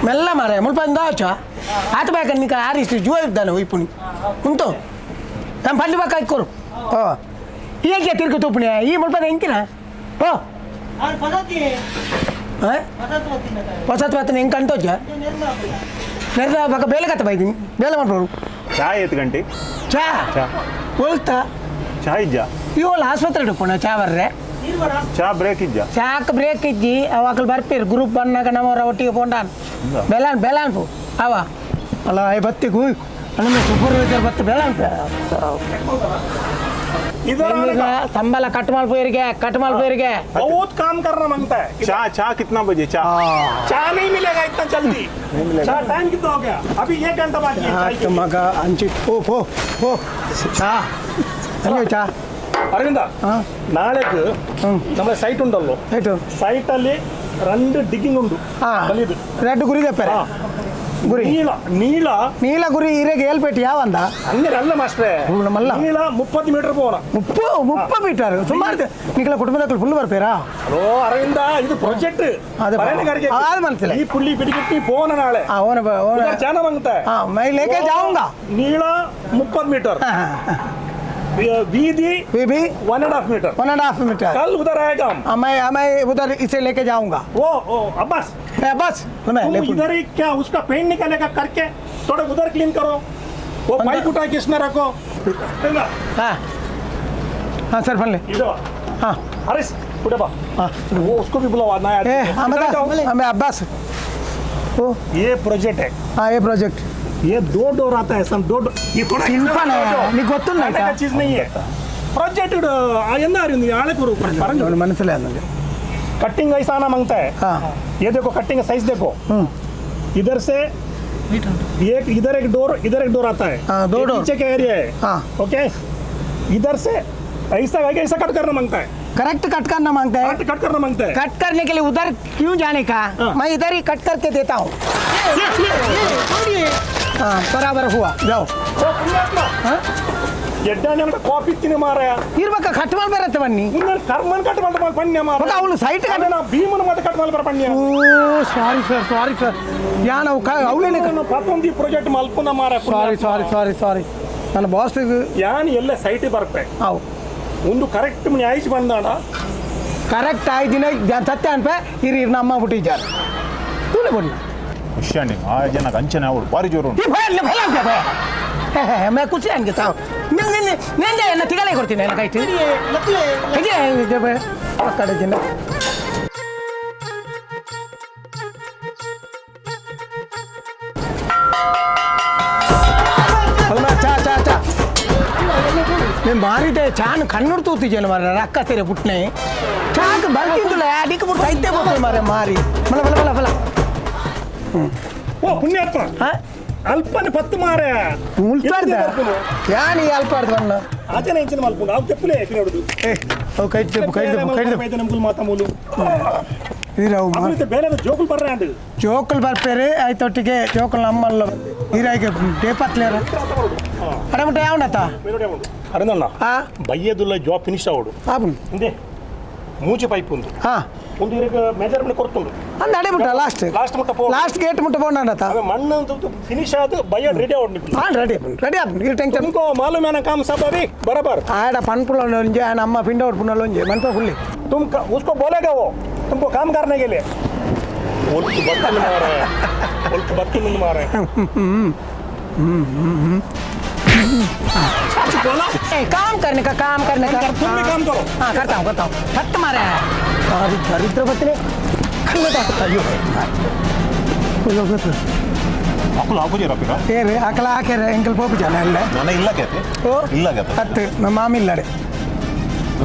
ಮೆಲ್ಲ ಮಾರೆ ಮುಲ್ಪ ಇಂದ ಆತ ಬೇಕ ನಿಕ ಆರಿಸಿ ಜುವ ಇದ್ದಾನೆ ಒಯ್ಪುನಿ ಉಂಟು ನಮ್ಮ ಪಲ್ಲಿ ಬಾಕ ಕೊರು ಓ ಏಕೆ ತಿರ್ಕು ತೂಪುಣಿ ಈ ಮುಲ್ಪ ಎಂಕಿನ ಓ ಹೊಸತ್ ಬತ್ತಿನ ಹೆಂಗೆ ಕಂಟೋಜ ನೆರ್ದ ಬಕ ಬೇಲೆ ಕತ್ತ ಬೈದಿನಿ ಬೇಲೆ ಮಾಡ್ಬೋದು. ಚಾ ಏತ್ ಗಂಟೆ? ಚಾ. ಚಾ. ಒಲ್ತಾ? ಚಾ ಇಜ್ಜಾ? ಇವಲ್ಲ ಆಸ್ಪತ್ರೆ ಪೋಣ ಚಾ ಬರ್ರೆ. ಚಾ ಬ್ರೇಕ್ ಇಜ್ಜಾ? ಚಾಕ್ ಬ್ರೇಕ್ ಇಜ್ಜಿ. ಅವ ಅಕಲ್ ಬರ್ಪೀರ್ ಗ್ರೂಪ್ ಬಂದಾಗ ನಮ್ಮವರ ಒಟ್ಟಿಗೆ ಪೋಂಡಾನ್ ಬೆಲಾನ್ ಬೆಲಾನ್ ಪೋ ಅವ ಅಲ್ಲ I ಬತ್ತಿ ಗು ನಮ್ಮ ಸೂಪರ್ವೈಸರ್ ಬತ್ತು ಬೆಲಾನ್. इधर आने का। ಸಂಬಳ ಕಟ್ ಮಾಡ್ಬೋರಿಗೆ, ಕಟ್ ಮಾಡ್ಬೋರಿಗೆ. बहुत काम करना मांगता है। ಚಾ ಚಾ ಕಿತ್ನಾ ಬಜೆ ಚಾ? चाय नहीं मिलेगा इतना जल्दी। चाय टाइम कितना हो गया? अभी एक घंटा बाकी है चाय के लिए। ಮಗ ಅಂಚಿ ಓ ಪೋ ಪೋ ಚಾ ಅಯ್ಯೋ ಚಾ. ಅರವಿಂದ. ಹಾ. ನಾಳೆಗೆ ನಮ್ಮ ಸೈಟ್ ಉಂಟಲ್ಲೋ? ಆಯ್ತು. ಸೈಟ್ ಅಲ್ಲಿ రెండు ಡಿಗ್గింಗ್ ಉಂಡು. ಹಾ. ಬಲಿದು. ರೆಡ್ ಗುರಿ ದಪ್ಪರೆ ಗುರಿ. ನೀಲ ನೀಲ. ನೀಲ ಗುರಿ ಇರೆಗೆ ಏಲ್ಪೇಟೆ ಯಾವಂದ? ಹಂಗೆ ಅಲ್ಲ ಮಾಸ್ಟ್ರೆ. ಹ್ಮ್, ನಮ್ಮಲ್ಲ. ನೀಲ 30 ಮೀಟರ್ ಹೋಗೋಣ. ಮುಪ್ಪು ಮುಪ್ಪ ಮೀಟರ್ ಸುಮಾರು ನಿಖಲ ಕುಟುಂಬದ ಫುಲ್ ಬರ್ಪೇರಾ? ಹಲೋ ಅರವಿಂದ, ಇದು ಪ್ರಾಜೆಕ್ಟ್. ಅದೇ ಬಾ. ಅದು ಮನಸ್ಸಿಲ್ಲ. ಈ ಪುಳ್ಳಿ ಬಿಡಿಗಿಟ್ಟಿ போன ನಾಳೆ. ಆ ಓನ ಓನ. उधर जाना मांगता है. हाँ, मैं लेके जाऊंगा. ನೀಳ 30 ಮೀಟರ್, वीदी बीबी 1.5 मीटर. 1.5 मीटर. कल उधर आएगा हम. हाँ, मैं उधर इसे लेके जाऊंगा. वो ओ अब्बास. ए, बस मैं तुम ले इधर ही क्या उसका पेंट निकालेगा करके थोड़ा उधर क्लीन करो, वो पाइप उठा के इसमें रखो. हाँ हाँ सर, फन ले. इधर. हाँ. अरे उठे बा. हाँ. वो उसको भी बुलाओ नया. ए इधर जाओ. हमें हमें अब्बास ओ. ये प्रोजेक्ट है. हाँ, ये प्रोजेक्ट. ये दो डोर आता है सम दो डोर. ये थोड़ा सिंपल है, నీకు ಗೊತ್ತುಂಡ खाने का चीज नहीं है. प्रोजेक्ट ಎಂದ അറിയുന്നു ആളെ പറഞ്ഞു. മനസ്സിലാകുന്നുണ്ട്. कटिंग ऐसा आना मांगता है. हाँ. ये देखो, कटिंग साइज देखो. इधर से एक इधर एक डोर, इधर एक डोर आता है. हाँ, दो ये डोर. नीचे का एरिया है. हाँ. ओके, इधर से ऐसा आके ऐसा कट करना मांगता है. करेक्ट कट करना मांगता है. कट कट करना मांगता है. कट करने के लिए उधर क्यों जाने का? हाँ. मैं इधर ही कट करके देता हूँ. हाँ, बराबर हुआ, जाओ. ओ पुण्यात्मा. हाँ? ಎಡ್ಡಾನೆ ಕಾಫಿ ತಿನ್ನಿ ಮಾರಾಯ. ಇರ್ಬೇಕ ಕಟ್ ಮಾಡಿ ಬರತ್ತೆ ಬನ್ನಿ. ಉನ್ನ ಕರ್ಮನ್ ಕಟ್ ಮಾಡ್ತ ಪಣ್ಯ ಮಾರ. ಮಗ ಅವಳು ಸೈಟ್ ಕಟ್ ನಾ ಭೀಮನ ಮತ್ತೆ ಕಟ್ ಮಾಡ್ಬಾರ ಪಣ್ಯ. ಓ ಸಾರಿ ಸರ್, ಸಾರಿ ಸರ್, ಯಾ ನಾವು ಅವಳೇನೆ. ಪತ್ತೊಂದು ಪ್ರಾಜೆಕ್ಟ್ ಮಲ್ಪುನ ಮಾರ. ಸಾರಿ ಸಾರಿ ಸಾರಿ ಸಾರಿ, ನನ್ನ ಬಾಸ್. ಯಾನ್ ಎಲ್ಲ ಸೈಟ್ ಬರ್ಪೆ. ಅವು ಒಂದು ಕರೆಕ್ಟ್ ಮನಿ ಆಯ್ಚ್ ಬಂದಾಣ. ಕರೆಕ್ಟ್ ಆಯ್ದಿನ ಸತ್ಯ ಅನ್ಪೆ ಇರಿ ಇರ್ ನಮ್ಮ ಬಿಟ್ಟಿದ್ದಾರೆ ತೂಲೆ ಬನ್ನಿ. ಖುಷಿ ಅಂಡಿ ಆ ಜನ ಅಂಚನೆ ಅವಳು ಭಾರಿ ಜೋರು ಉಂಟು. ಈ ಭಯ ಭಯ ಅಂತ ಭಯ ಮೇ ಖುಷಿ ಅನ್ಗೆ ಸಾವು ನಿನ್ನ ನಿನ್ನೆ ಎನ್ನ ತಿಗಲೇ ಕೊಡ್ತೀನಿ ನನ್ನ ಕೈಟ್ ಹೇಗೆ ಕಡೆ ಜನ. ಅಲ್ಲ, ಚಾ ಚಾ ಚಾ నేను మారితే చాను కన్నుడు తూతి మరి రక్క సరే పుట్టినాయి చాకు బలికిందులే అడికి పుట్టు అయితే పోతుంది మరి మారి మళ్ళీ మళ్ళీ మళ్ళీ మళ్ళీ. ಓ ಪುಣ್ಯಾತ್ಮ. ಅಲ್ಪನೆ ಪತ್ತು ಮಾರ. ಮುಲ್ಪಾಡ್ದ ಯಾನ್ ಈ ಅಲ್ಪಾಡ್ದು ಅಣ್ಣ. ಆಚೆನೆ ಇಂಚಿನ ಮಲ್ಪುಂಡು ಅವು ತೆಪ್ಪುಲೆ ತಿನ್ನೋಡು. ఏ ఓ కైట్ చెప్పు, కైట్ చెప్పు, కైట్ చెప్పు. ನಮ್ಗುಲ್ ಮಾತಾಮೂಲು. ఇది రావు. ಅಮೃತ ಬೇರೆ ಜೋಕುಲ್ ಬರ್ರೆ ಅಂಡ್. ಜೋಕುలు ಬರ್ಪೇರು ಐತೊಟ್ಟಿಗೆ ಜೋಕುలు ನಮ್ಮಲ್ಲ ಹೀರಾಯಿಗೆ ಡೇಪತ್ಲೇರು ಅಡಮಟ ಯಾವನತ್ತ. ಅರಣ್ಣ. ಆ. ಬಯ್ಯದುಲ್ಲ ಜಾಬ್ ಫಿನಿಶ್ ಆವಡು. ಆಪುಂಡು. ಇಂದೆ ಮೂಜಿ ಪೈಪ್ ಉಂದು. ಹಾ. ಒಂದು ಇರಗ ಮೆಜರ್ಮೆಂಟ್ ಕೊಡ್ತುಂಡು. ಅಂದ ಅಡೆ ಮುಟ್ಟ ಲಾಸ್ಟ್. ಲಾಸ್ಟ್ ಮುಟ್ಟ ಪೋ. ಲಾಸ್ಟ್ ಗೇಟ್ ಮುಟ್ಟ ಪೋಂಡತ. ಅವೇ ಮಣ್ಣು ಫಿನಿಶ್ ಆದ ಬಯ್ಯ ರೆಡಿ ಆವಡು ನಿಕ್ಲು. ಹಾಂ, ರೆಡಿ ರೆಡಿ ಆಪುಂಡು ಈ ಟೆನ್ಷನ್. ತುಮಕೋ ಮಾಲೂಮ್ है ना काम सब अभी बराबर. ಆಡ ಪನ್ಪುಲ ಒಂಜೆ ಆಡ ಅಮ್ಮ ಪಿಂಡ ಉಡ್ಪುನಲ್ಲ ಒಂಜೆ ಮನ್ಪ ಫುಲ್ಲಿ. तुम उसको बोलेगा वो तुमको काम करने के लिए. ಒಲ್ಕು ಬತ್ತಿ ಮಾರೆ, ಒಲ್ಕು ಬತ್ತಿ ಮುಂದೆ ಮಾರೆ. बोला. ए, काम करने का, काम करने का. तुम भी काम करो. हाँ, करता हूँ, करता हूँ. हट मारे है अरे दरिद्र बत्ने खल्ले ಅಯ್ಯೋ ಅಕುಲು ಹಾಕುಜೀರ ಪಿರ? ಏರು ಅಕಲ ಹಾಕ್ಯಾರ ಎಂಕಲ್ ಪೋಪು ಜನ ಅಲ್ಲ. ನನ್ನ ಇಲ್ಲ ಕೇತೆ. ಓ. ಇಲ್ಲ ಕೇತೆ. ಅತ್ತು ನಮ್ಮ ಮಾಮಿಲ್ಲಡೆ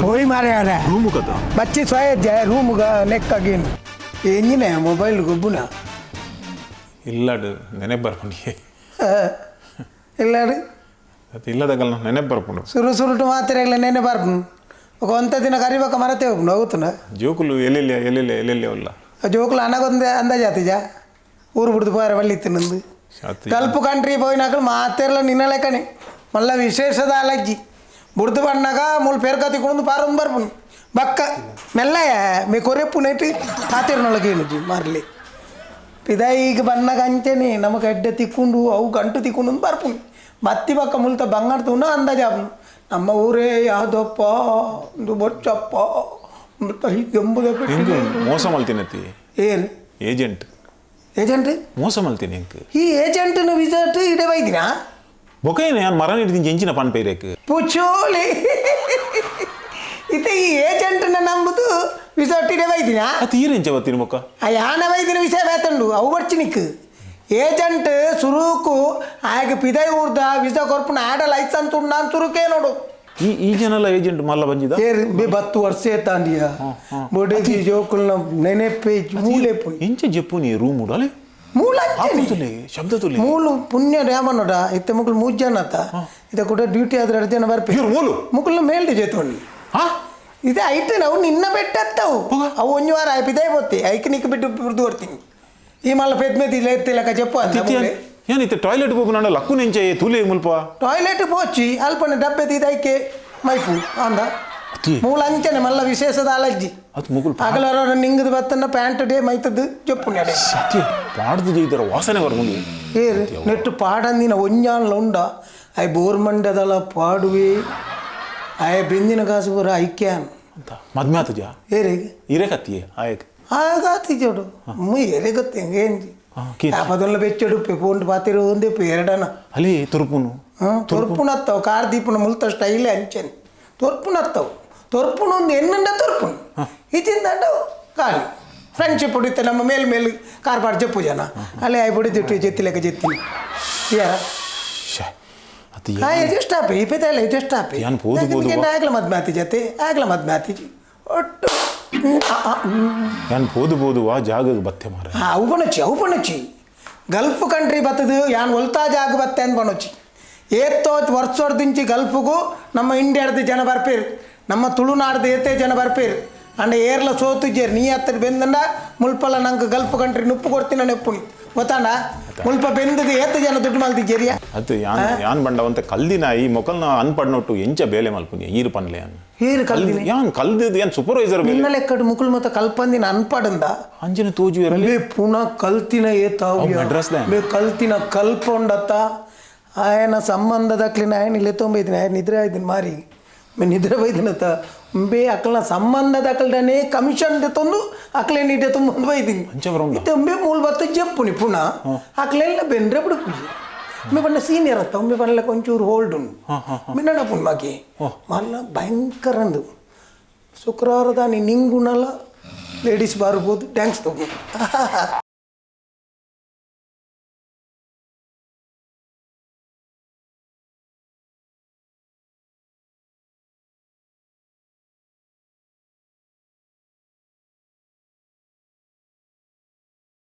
ಹೋಯ್ ಮಾರೆ ಅರೆ. ರೂಮು ಕಥ. ಬಚ್ಚಿ ಸ್ವಯ ಜಯ ರೂಮ್ಗ ನೆಕ್ ಅಗೇನ್ ಎಂಜಿನ ಮೊಬೈಲ್ ಗೊಬ್ಬುನ. ಇಲ್ಲಡು ನೆನೆ ಬರ್ಪುಂಡು. ಇಲ್ಲಾಡು. ಅದು ಇಲ್ಲದಾಗಲ್ಲ ನೆನೆ ಬರ್ಪುಂಡು. ಸುರು ಸುರುಟು ಮಾತ್ರ ಇಲ್ಲ ನೆನೆ ಬರ್ಪುಂಡು ఒక ಒಂತ ದಿನ ಕರಿಬೇಕ ಮರತೆ ಹೋಗ್ನು ಹೋಗುತ್ತನ. ಜೋಕುಲು ಎಲ್ಲೆಲ್ಲಿ ಎಲ್ಲೆಲ್ಲಿ ಎಲ್ಲೆಲ್ಲಿ ಅಲ್ಲ. ಜೋಕುಲು ಅನಗೊಂದು ಅಂದಾಜಾತಿಜ ಊರು ಬಿಡ್ದು ಪೋರ ಬಳ್ಳಿತ್ತು ನಂದು. ಅತ್ ಗಲ್ಪು ಕಂಟ್ರಿ ಪೋಯಿನಾಕಲು ಮಾತೆರ್ಲ ನಿನ್ನಲೆಕ್ಕನೆ ಮಲ್ಲ ವಿಶೇಷದ ಅಲಜ್ಜಿ ಬುಡ್ದು ಬಣ್ಣಾಗ ಮೂಲು ಪೇರ್ಕತಿ ಕುಣದು ಪಾರೊಂದು ಬರ್ಪುನು ಬಕ್ಕ ಮೆಲ್ಲ ಮೇ ಕೊರೆಪ್ಪು ನೆಟ್ಟು ಪಾತೆರ್ನೊಳಗೆ ಏನುಜಿ ಮಾರ್ಲಿ. ಪಿದಾಯಿಗೆ ಬನ್ನಾಗ ಅಂಚೆನೆ ನಮಕ್ ಎಡ್ಡೆ ತಿಕ್ಕೊಂಡು ಅವು ಗಂಟು ತಿಕ್ಕೊಂಡು ಬರ್ಪುಂಡು. ಬತ್ತಿ ಬಕ್ಕ ಮುಲ್ತ ಬಂಗಾರ ತೂನ ಅಂದಾಜಾಪುಂಡು. ನಮ್ಮ ಊರೇ ಯಾವುದಪ್ಪ ಒಂದು ಬೊಚ್ಚಪ್ಪ ಮುಲ್ತ ಕೆಂಬುದ ಎಂಕ್ ಮೋಸ ಮಲ್ತಿನತಿ. ಏನು? ಏಜೆಂಟ್. ಏಜೆಂಟ್. ಮೋಸ ಮಲ್ತೀನಿ ಎಂಕ್. ಈ ಏಜೆಂಟ್ನ ವಿಸರ್ಟ್ ಇಡೆ ಬೈದಿನಾ? ಬೊಕ ಏನು ಯಾನ್ ಮರ ನೀಡ್ದಿಂಚ ಎಂಚಿನ ಪನ್ಪೈರೇಕ್? ಪುಚೋಲಿ, ಇತ್ತೆ ಈ ಏಜೆಂಟ್ನ ನಂಬುದು ವಿಸರ್ಟ್ ಇಡೆ ಬೈದಿನಾ? ಅತ್ ಈರ್ ಎಂಚ ಬತ್ತೀನಿ ಬೊಕ್ಕ? ಆ ಯಾನ ವೈದ್ಯನ ವಿಷಯ ಬೇತಂಡು ಅವು ಬರ್ಚಿನಿಕ್. ಏಜೆಂಟ್ ಸುರುಕು ಆಗ ಪಿದೈ ಊರ್ದ ವಿಸಾ ಕೊರ್ಪುನ ಆಡ ಲೈಸೆನ್ಸ್ ಉಂಡ ಅಂತ ಸುರುಕೇ ನೋಡು. ಈ ಈ ಜನಲ ಏಜೆಂಟ್ ಮಲ್ಲ ಬಂಜಿದ. ಏರ್ ಬಿ ಬತ್ತು ವರ್ಷ ತಾಂಡಿಯ ಬೊಡಗಿ ಜೋಕುಲ್ನ ನೆನೆಪೆ ಮೂಲೆ ಪುಯ್. ಎಂಚ ಜೆಪ್ಪುನಿ ರೂಮ್ ಉಡಲೆ? ಮೂಲ ಅಂಚೆನೆ. ತುಲೆ ಶಬ್ದ ತುಲೆ. ಮೂಲು ಪುಣ್ಯ ಡ್ಯಾಮನೋಡ ಇತ್ತೆ ಮುಕುಲು ಮೂಜ್ ಜನ ಆತ. ಇತ್ತೆ ಕೂಡ ಡ್ಯೂಟಿ ಆದ್ರೆ ಎರಡು ಜನ ಬರ್ಪೆ. ಇವ್ರು ಮೂಲು? ಮುಕುಲ್ನ ಮೇಲ್ಡಿ ಜೇತೋಣಿ. ಹಾ. ಇದೆ ಐಟ್ ನಾವು ನಿನ್ನ ಬೆಟ್ಟತ್ತವು. ಅವು ಒಂಜಿ ವಾರ ಆಯ್ತು ಇದೇ ಪೋತಿ ಐಕ್ ನಿಕ್ ಬಿಟ್ಟು ಬಿಡ್ದು ಬರ್ತೀನಿ. ಈ ಮಲ್ಲ ಪೆದ್ಮೆತಿ ಎತ್ತಿಲಕ చెప్పು ಅಂತ. ಏನ್ ಇತ್ತೆ ಟಾಯ್ಲೆಟ್ ಪೋಪುನಾಂಡ ಲಕ್ಕು ನೆಂಚೆ ತೂಲೆ ಮುಲ್ಪ. ಟಾಯ್ಲೆಟ್ ಪೋಚಿ ಅಲ್ಪನೆ ಡಬ್ಬೆ ತೀದ ಐಕೆ ಮೈಪು ಅಂದ. ಅತಿ. ಮೂಲ ಅಂಚನೆ ಮಲ್ಲ ವಿಶೇಷದ ಅಲಜ್ಜಿ. ಅದು ಮುಗುಲ್. ಅಗಲರ ನಿಂಗದ ಬತ್ತನ ಪ್ಯಾಂಟ್ ಡೇ ಮೈತದ್ದು ಜಪ್ಪು ನಡೆ. ಸತ್ಯ ಪಾಡ್ದು ಜೈದರ ವಾಸನೆ ಬರ್ಕೊಂಡು. ಏರು ನೆಟ್ಟು ಪಾಡಂದಿನ ಒಂಜಾನ್ಲ ಉಂಡ I bore ಮಂಡ್ಯದಲ್ಲ ಪಾಡುವೆ ಆಯ ಬೆಂದಿನ ಕಾಸು ಪೂರ ಐಕ್ಯಾನ್. ಅಂತ ಮದ್ಮೆ ಆತಜ? ಏರಿಗೆ? ಇರೇ ಕತ್ತಿಯೇ ಆಯಕ್. ಆಗಾತಿ ಚೋಡು ಎರೆ ಗೊತ್ತು ಹೆಂಗೆ ಏನ್ಜಿ. ಕೀರ್ತಿ. ಪದಲ್ಲ ಬೆಚ್ಚಡು ಪೋಂಡು ಪಾತಿರು ಒಂದೇ ಎರಡನ. ಅಲ್ಲಿ ತುರುಪುನು. ತೊರ್ಪುನತ್ತವು ಕಾರ್ ದೀಪುನ ಮುಲ್ತ ಸ್ಟೈಲೇ ಅಂಚೆನೆ ತೊರ್ಪುನತ್ತವು. ತೊರ್ಪುನ ಒಂದು ಎನ್ನುಂಡ ತೊರ್ಪುನು ಇಚಿಂದಂಡ ಖಾಲಿ ಫ್ರೆಂಡ್ಶಿಪ್ ಹೊಡಿತೆ. ನಮ್ಮ ಮೇಲ್ ಮೇಲ್ ಕಾರ್ ಪಾಡ್ ಜಪ್ಪು ಜನ ಅಲ್ಲೇ ಆಯ್ ಬಡಿದಿಟ್ಟು ಜೆತ್ತಿ ಲೆಕ್ಕ ಜೆತ್ತಿ ಯಾರ. ಶ್ಯೆ, ಅದು ಹಾ ಎಜೆಸ್ಟ್ ಆಪೆ ಈ ಪೇತಲ್ಲ ಎಜೆಸ್ಟ್ ಆಪೆ. ಯಾನ್ ಪೋದು ಪೋದು ಬಾ. ಆಗಲ ಮದ್ಮೆ ಆತಿ ಜೊತೆ ಆಗಲ ಮದ್ಮೆ ಆತಿಜಿ ಒಟ್ಟು ಹ್ಮ್, ಆ, ಆ, ಹ್ಮ್. ಯಾನ್ ಪೋದು ಪೋದು ಆ ಜಾಗಕ್ಕೆ ಬತ್ತೆ ಮಾರ. ಆ, ಅವು ಬಣಚಿ ಅವು ಬಣಚಿ ಗಲ್ಫ್ ಕಂಟ್ರಿ ಬತ್ತದು ಯಾನ್ ಒಲ್ತಾ ಜಾಗ ಬತ್ತೆ ಅಂತ ಬಣಚಿ. ಏತ್ತೋ ವರ್ಷೋರ್ದಿಂಚಿ ಗಲ್ಫ್ಗೂ ನಮ್ಮ ಇಂಡಿಯಾದ ಜನ ಬರ್ಪೇರು, ನಮ್ಮ ತುಳುನಾಡ್ದ ಏತೇ ಜನ ಬರ್ಪೇರು. ಅಂಡ ಏರ್ಲ ಸೋತುಜೇರು ನೀ ಹತ್ತಿರ ಬೆಂದಂಡ ಮುಲ್ಪಲ ನಂಗೆ ಗಲ್ಫ್ ಕಂಟ್ರಿ ನುಪ್ಪು ಕೊಡ್ತೀನ ನೆಪ್ಪುನಿ ಗೊತ್ತಾಂಡ. ಮುಲ್ಪ ಬೆಂದದು ಏತ ಜನ ದುಡ್ಡು ಮಲ್ತಿಜ್ಜೇರಿಯಾ? ಅದು ಯಾನ್ ಯಾನ್ ಬಂಡವಂತ ಕಲ್ದಿನ ಈ ಮೊಕಲ್ನ ಅನ್ಪಡ್ನೊಟ್ಟು ಎಂಚ ಬೇಲೆ ಮಲ್ಪುನಿ ಈರು ಪನ್ಲೆ ಯಾನ್. ಏರು ಕಲ್ದಿನಿ? ಯಾನ್ ಕಲ್ದಿದ್ದು ಯಾನ್ ಸೂಪರ್ವೈಸರ್ ಬೇಲೆ. ನಿನ್ನ ಲೆಕ್ಕಡು ಮುಕುಲ್ ಮತ್ತ ಕಲ್ಪಂದಿನ ಅನ್ಪಡಂದ. ಅಂಜನ ತೋಜು ಎರಲಿ. ಬೇ ಪುನಃ ಕಲ್ತಿನ ಏತಾವ್ಯ. ಅವ್ ಮಡ್ರಾಸ್ದ. ಬೇ ಕಲ್ತಿನ ಕಲ್ಪೊಂಡತ್ತ ಆಯನ ಸಂಬಂಧದಕ್ಲಿನ ಆಯನ ಇಲ್ಲಿ ತೊಂಬೈದಿನ ಆಯನ ನಿದ್ರೆ ಆಯ್ದಿನ ಮಾರಿ ಮೇ ನಿದ್ರೆ ಬೈದಿನತ್ತ ಬೇ ಅಕ್ಲನ ಸಂಬಂಧದಕ್ಲಡನೆ ಕಮಿಷನ್ ತಂದು ಅಕ್ಲೆ ನೀಟೆ ತುಂಬ ಬೈದಿನಿ. ಅಂಚ ಬರೋಂಡ. ಇತ್ತೆ ಉಂಬೆ ಮೂಲ ಬತ್ತ ಜಪ್ಪುನಿ ಪುನಃ ಅಕ್ಲೆಲ್ಲ ಬೆಂದ್ರೆ ಬಿಡುಪುಜಿ. ಒಮ್ಮೆ ಬಣ್ಣ ಸೀನಿಯರ್ ಅತ್ತ ಒಮ್ಮೆ ಬಣ್ಣಕ್ಕೆ ಒಂಚೂರು ಹೋಲ್ಡ್ ಉಂಡು ಮಿನ್ನಡಪುಣ್ ಬಾಕಿ ಮಲ್ಲ ಭಯಂಕರ ಅಂದು. ಶುಕ್ರವಾರದಾನಿ ನಿಂಗುಣಲ ಲೇಡೀಸ್ ಬಾರ್ಬೋದು ಡ್ಯಾನ್ಸ್ ತಗೋ.